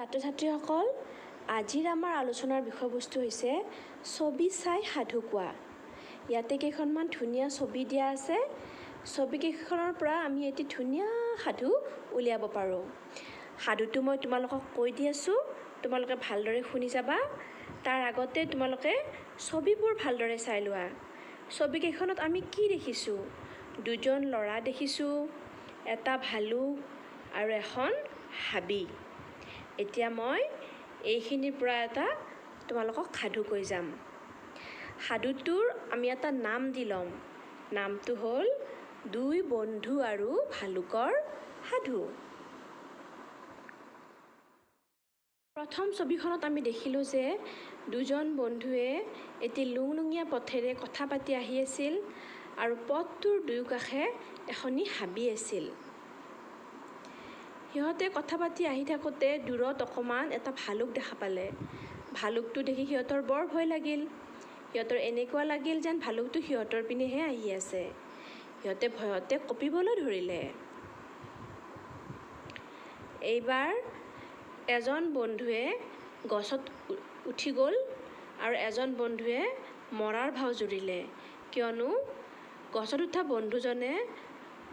ছাত্ৰ ছাত্ৰীসকল, আজিৰ আমাৰ আলোচনাৰ বিষয়বস্তু হৈছে ছবি চাই সাধু কোৱা। ইয়াতে কেইখনমান ধুনীয়া ছবি দিয়া আছে। ছবিকেইখনৰ পৰা আমি এটি ধুনীয়া সাধু উলিয়াব পাৰোঁ। সাধুটো মই তোমালোকক কৈ দি আছোঁ, তোমালোকে ভালদৰে শুনি যাবা। তাৰ আগতে তোমালোকে ছবিবোৰ ভালদৰে চাই লোৱা। ছবিকেইখনত আমি কি দেখিছোঁ? দুজন ল'ৰা দেখিছোঁ, এটা ভালুক আৰু এখন হাবি। এতিয়া মই এইখিনিৰ পৰা এটা তোমালোকক সাধু কৈ যাম। সাধুটোৰ আমি এটা নাম দি ল'ম। নামটো হ'ল দুই বন্ধু আৰু ভালুকৰ সাধু। প্ৰথম ছবিখনত আমি দেখিলোঁ যে দুজন বন্ধুৱে এটি লুংলুঙীয়া পথেৰে কথা পাতি আহি আছিল আৰু পথটোৰ দুয়োকাষে এখনি হাবি আছিল। সিহঁতে কথা পাতি আহি থাকোঁতে দূৰত অকণমান এটা ভালুক দেখা পালে। ভালুকটো দেখি সিহঁতৰ বৰ ভয় লাগিল। সিহঁতৰ এনেকুৱা লাগিল যেন ভালুকটো সিহঁতৰ পিনেহে আহি আছে। সিহঁতে ভয়তে কঁপিবলৈ ধৰিলে। এইবাৰ এজন বন্ধুৱে গছত উঠি গ'ল আৰু এজন বন্ধুৱে মৰাৰ ভাও জুৰিলে। কিয়নো গছত উঠা বন্ধুজনে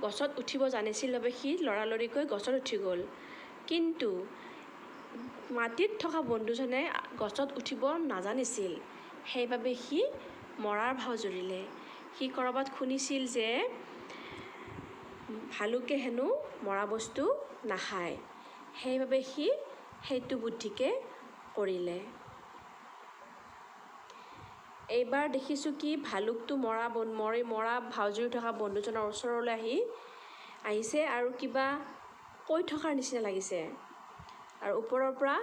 গছত উঠিব জানিছিল বাবে সি লৰালৰিকৈ গছত উঠি গ'ল, কিন্তু মাটিত থকা বন্ধুজনে গছত উঠিব নাজানিছিল, সেইবাবে সি মৰাৰ ভাও জুৰিলে। সি ক'ৰবাত শুনিছিল যে ভালুকে হেনো মৰা বস্তু নাখায়, সেইবাবে সি সেইটো বুদ্ধিকে কৰিলে। এইবাৰ দেখিছোঁ কি ভালুকটো মৰা মৰি মৰা ভাও জুৰি থকা বন্ধুজনৰ ওচৰলৈ আহিছে আৰু কিবা কৈ থকাৰ নিচিনা লাগিছে আৰু ওপৰৰ পৰা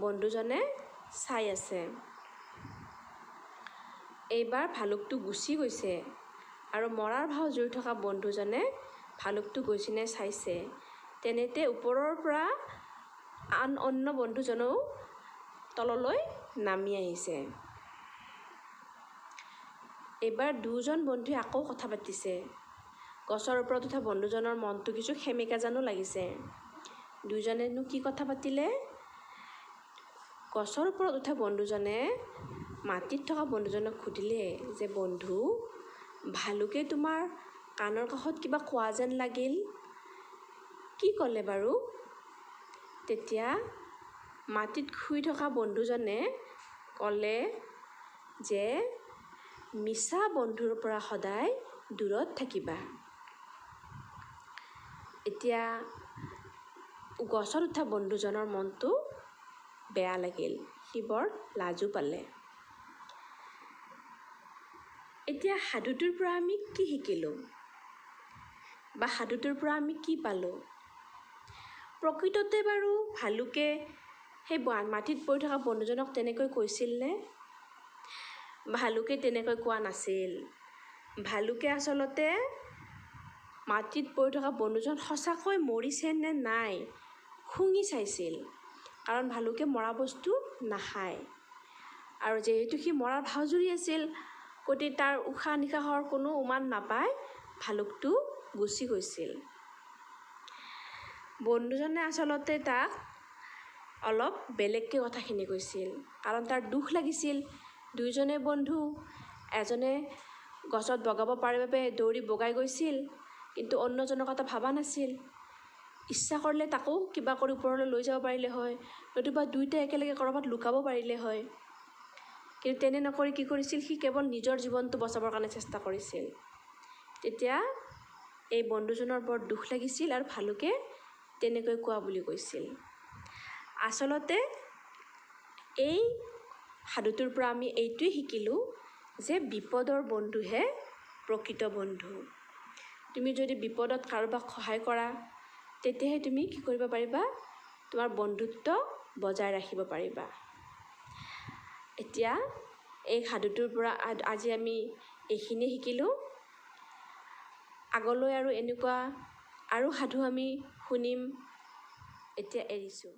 বন্ধুজনে চাই আছে। এইবাৰ ভালুকটো গুচি গৈছে আৰু মৰাৰ ভাও জুৰি থকা বন্ধুজনে ভালুকটো গৈছেনে চাইছে। তেনেতে ওপৰৰ পৰা আন অন্য বন্ধুজনেও তললৈ নামি আহিছে। এইবাৰ দুজন বন্ধুৱে আকৌ কথা পাতিছে। গছৰ ওপৰত উঠা বন্ধুজনৰ মনটো কিছু সেমেকা জানো লাগিছে। দুজনেনো কি কথা পাতিলে? গছৰ ওপৰত উঠা বন্ধুজনে মাটিত থকা বন্ধুজনক সুধিলে যে, বন্ধু, ভালুকে তোমাৰ কাণৰ কাষত কিবা কোৱা যেন লাগিল, কি ক'লে বাৰু? তেতিয়া মাটিত শুই থকা বন্ধুজনে ক'লে যে, মিছা বন্ধুৰ পৰা সদায় দূৰত থাকিবা। এতিয়া গছত উঠা বন্ধুজনৰ মনটো বেয়া লাগিল, সি বৰ লাজো পালে। এতিয়া সাধুটোৰ পৰা আমি কি শিকিলোঁ বা সাধুটোৰ পৰা আমি কি পালোঁ? প্ৰকৃততে বাৰু ভালুকে সেই মাটিত পৰি থকা বন্ধুজনক তেনেকৈ কৈছিলনে? ভালুকে তেনেকৈ কোৱা নাছিল। ভালুকে আচলতে মাটিত পৰি থকা বন্ধুজন সঁচাকৈ মৰিছে নে নাই শুঙি চাইছিল, কাৰণ ভালুকে মৰা বস্তু নাখায়। আৰু যিহেতু সি মৰাৰ ভাও জুৰি আছিল, গতিকে তাৰ উশাহ নিশাহৰ কোনো উমান নাপাই ভালুকটো গুচি গৈছিল। বন্ধুজনে আচলতে তাক অলপ বেলেগকৈ কথাখিনি কৈছিল, কাৰণ তাৰ দুখ লাগিছিল। দুয়োজনে বন্ধু, এজনে গছত বগাব পাৰে বাবে দৌৰি বগাই গৈছিল, কিন্তু অন্যজনৰ কথা ভবা নাছিল। ইচ্ছা কৰিলে তাকো কিবা কৰি ওপৰলৈ লৈ যাব পাৰিলে হয়, নতুবা দুয়োটাই একেলগে ক'ৰবাত লুকাব পাৰিলে হয়। কিন্তু তেনে নকৰি কি কৰিছিল, সি কেৱল নিজৰ জীৱনটো বচাবৰ কাৰণে চেষ্টা কৰিছিল। তেতিয়া এই বন্ধুজনৰ বৰ দুখ লাগিছিল আৰু ভালুকে তেনেকৈ কোৱা বুলি কৈছিল। আচলতে এই সাধুটোৰ পৰা আমি এইটোৱে শিকিলোঁ যে বিপদৰ বন্ধুহে প্ৰকৃত বন্ধু। তুমি যদি বিপদত কাৰোবাক সহায় কৰা, তেতিয়াহে তুমি কি কৰিব পাৰিবা, তোমাৰ বন্ধুত্ব বজাই ৰাখিব পাৰিবা। এতিয়া এই সাধুটোৰ পৰা আজি আমি এইখিনিয়ে শিকিলোঁ। আগলৈ আৰু এনেকুৱা আৰু সাধু আমি শুনিম। এতিয়া এৰিছোঁ।